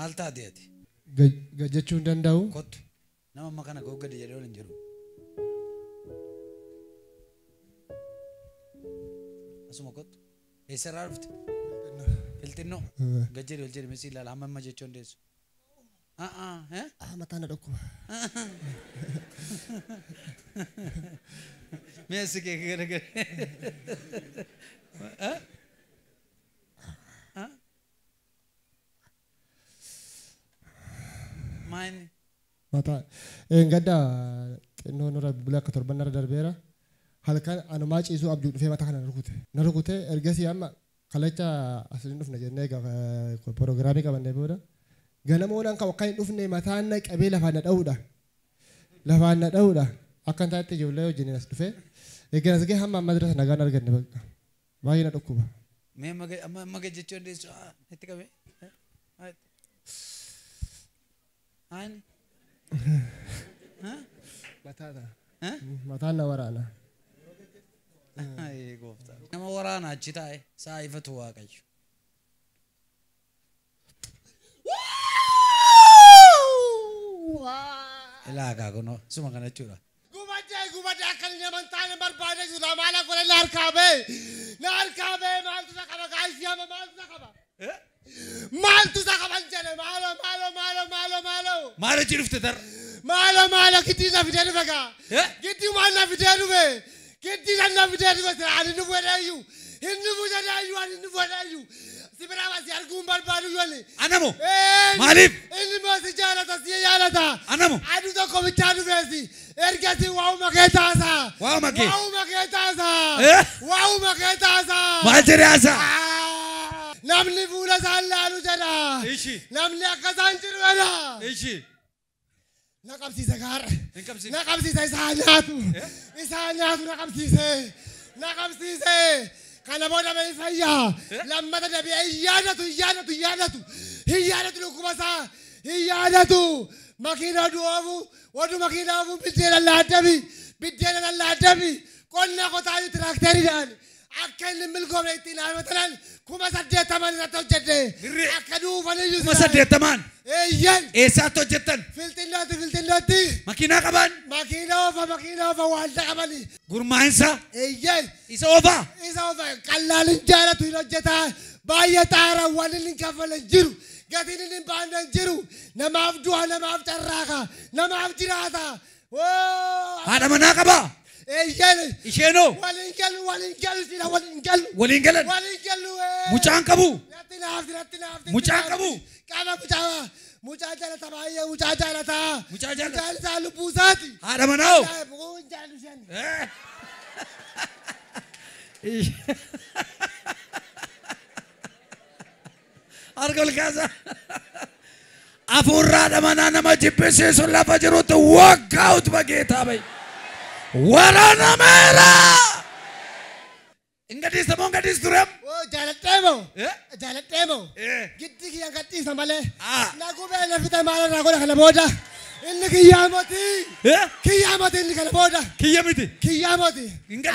Maal taate ati? Gajjachuu hin danda'u. Kottu. Nama amma kana ga'u gadi jedhee ol hin jiru. Asuma kottu. Eessarraa dhufte? Filxinnoo. Gad jedhi ol jedhi misii ilaala hamma amma jechuu hin deessu. Mataa na dhukkuba. Mee asi kee gara gara. Maayini? Mataa. Gadda xinnoo nurra bulee akka torban narra darbeera. Halkan anumaa ciisuu abjuu dhufee mataa kana na rukute. Na rukute ergasii amma kalacha asiin dhufna jennee piroogiraamii qabannee booda ganamoon kan akka hin dhufne mataan na qabee lafaan na dha'uudha. Lafaan na dha'uudha. Akka hin taatetti ijoollee wajjin as dhufee eeggan as gahee hamma amma dura nagaan arganne bakka. Baay'ee na dhukkuba. Mee amma gajjachuu dandeessu itti qabee. Haani? Mataan na waraana. Gooftaa. Nama waraana achi taa'e saa ifatu Waaqayyo. Ilaa kaa kunoo suma kana jechuudha. Gubadee gubadee akka inni nama hin taane barbaadee jiru maala godhe na harkaa ba'e. Na harkaa ba'e maaltu isa qaba gaayisii ama maaltu isa qaba? Maaltu isa qaba hin jedhe maalo maalo maalo maalo maalo. Maal achi dhufte tarra? Maalo maalo giddii na fidee dhufe gaa. Giddii waan na fidee dhufe. Giddii na fidee dhufe ani nu fedheeyyu. Hin nu fedheeyyu ani nu fedheeyyu. Si biraa si arguun barbaadu yooli. Anamo. Maaliif? Inni immoo si jaalata si jaalata. Anamo. Aduu tokko bichaa dhufeesi. Ergasii waa'uma kee taasa. Waa'uma kee. Waa'uma kee taasa. Waa'uma kee taasa. Maal jedhee haasaa? Namni fuula isaan laalu jedha. Namni akka isaan jiru jedha. Na qabsiise gaara. Na qabsiise isaa nyaatu. Isaa nyaatu na qabsiise. Na qabsiise. Kana booda mee fayyaa. Lammata deebi'ee hin yaadatu hin yaadatu hin yaadatu. Hin yaadatu dhukkuba isaa. Hin yaadatu. Makiina oduu oofu oduu makiina oofu biddeena laaddabi. Biddeena laaddabi. Qonna qotaa tiraakteriidhaan. Akka inni milkoomne ittiin dhaabatanan 80,000 irratti hojjedhe. Akka dhuunfaniyyuu. 80,000. Eeyyan. Eessaatti hojjettan? Filxinnootti filxinnootti. Makiinaa qaban? Makiina oofa waalta qabani. Gurmaa'insa? Eeyyan. Isa oofaa? Isa oofa qallaan hin jaalatu hin hojjetaa. Baay'ee xaara waan inni hin kaffalle hin jiru. Gatiin inni hin baanne hin jiru. Namaaf du'a namaaf carraaqa. Namaaf jiraata. Haadha manaa qabaa? Eeyyan. Isheenoo? Waliin galu waliin galu sila waliin galu. Waliin galan? Waliin galu. Mucaan qabu? Natti naafti natti naafti. Mucaan qabu? Qaba mucaa. Mucaa jaalata baay'ee mucaa jaalata. Mucaa jaalata. Mucaan isaa lubbuu isaati. Haadha manaa hoo? Bu'uun jaalu isheen. Harka ol kaasa. Hafuurri haadha manaa nama jibbisiisu lafa jirutti waggaa utuma geetaa bahi. Waraanameera. Hin gadhiista moo hin gadhiistu ture? Jaaladhee moo? Jaaladhee moo? Giddi kiyya gadhiisa malee. Na gubee na fixe maal irraa godha kana booda. Inni kiyyaa moti. Kiyyaa moti inni kana booda. Kiyya miti. Kiyyaa moti.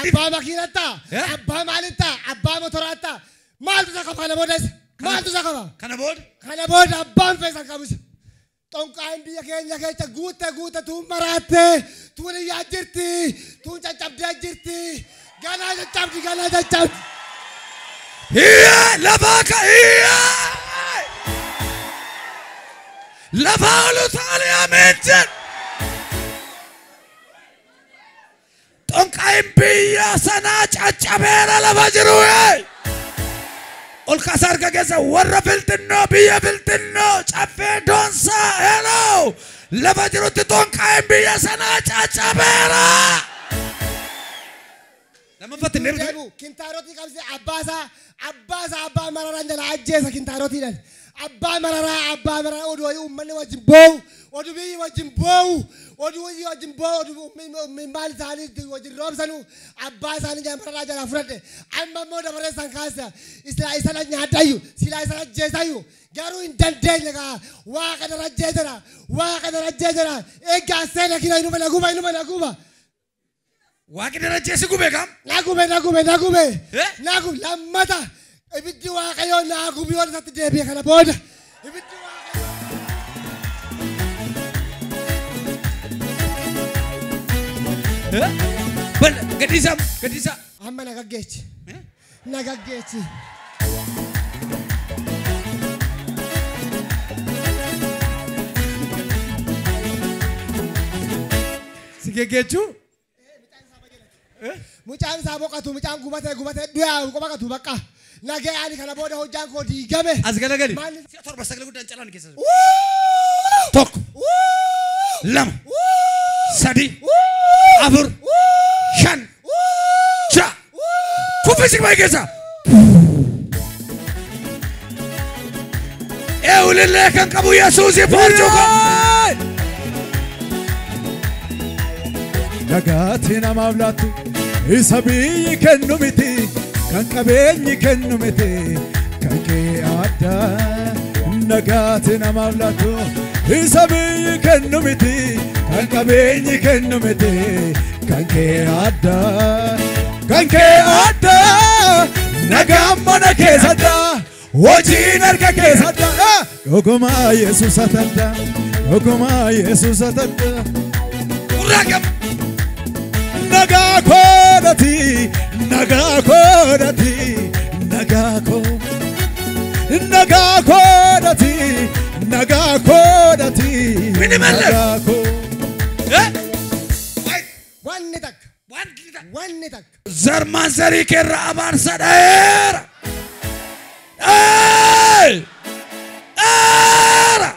Abbaa makiinattaa. Abbaa maalittaa. Abbaa motoraattaa. Maaltu isa qaba kana booda isa? Maaltu isa qaba? Kana booda? Kana booda abbaan feesan qabu isa. Xonqaan biyya keenya keessa guutte guutte tuun maraatte tuun iyyaa jirti tuun caccabdee jirti ganaa caccabdi ganaa caccabdi. Hiyyaa lafaa ka hiyyaa lafaa ol utaalee ameen jedhu. Xonqaan biyya sanaa caccabeera lafa jiru. Ol kaasa harka keessa warra filxinnoo biyya filxinnoo caffee doonsaa heloo lafa jirutti xonqaan biyya sanaa caccabeera. Lammaffatti hin deebitu. Kintaarotii qabsee abbaasaa abbaasaa abbaa mararaan jala ajjeesa kintaarotiidhaan. Abbaa mararaa oduu uummanni wajjin boo'u oduu biyyi wajjin boo'u oduu biyyi wajjin boo'u oduu maal isaanii wajjin roobsanu abbaa isaanii jala mararaa jala fudhadhe amma immoo dabaree isaan kaasa silaa isa nyaadayyu silaa isa ajjeesayyu garuu hin dandeenye gaa waaqa darajjee jira waaqa darajjee jira eeggaa seena kina inuma naguba inuma naguba. Waaqni darajjee si gube kam? Nagube nagube nagube nagube lammata ibiddi waaqayyoo naa gubi yoo isatti deebi'e kana booda ibiddi waaqayyoo. Bal gadhiisaa gadhiisaa. Amma na gaggeechi. Na gaggeechi. Si geggeechuu? Mucaan isaa boqotu mucaan gubatee gubatee du'aa baqatu bakka. Nagee ani kana booda hojjaan koo diigame. As galagali. Maalli? Si'a 7 sagalee guddaan calaan keessa. 1 2 3 4 5 6 kuffisi baay'ee keessa. Eewulillee kan qabu Yesuusi foorjuu kan. Nagaatti namaaf laattu isa biyyi kennu miti kan qabeenyi kennu miti kan kee addaa. Nagaatti namaaf laattu isa biyyi kennu miti kan qabeenyi kennu miti kan kee addaa. Kan kee addaa nagaan mana keessadhaa hojiin harka keessadhaa dhugumaa Yesuus ataddaa dhugumaa Yesuus ataddaa. Gurraa gam. Nagaa koodhati nagaa koodhati nagaa koo nagaa koodhati nagaa koodhati Minimallee. nagaa koo. Wanni takka. Wanni takka. Zarmaan zarii keerra abaarsa dheera. Dheera. Dheera.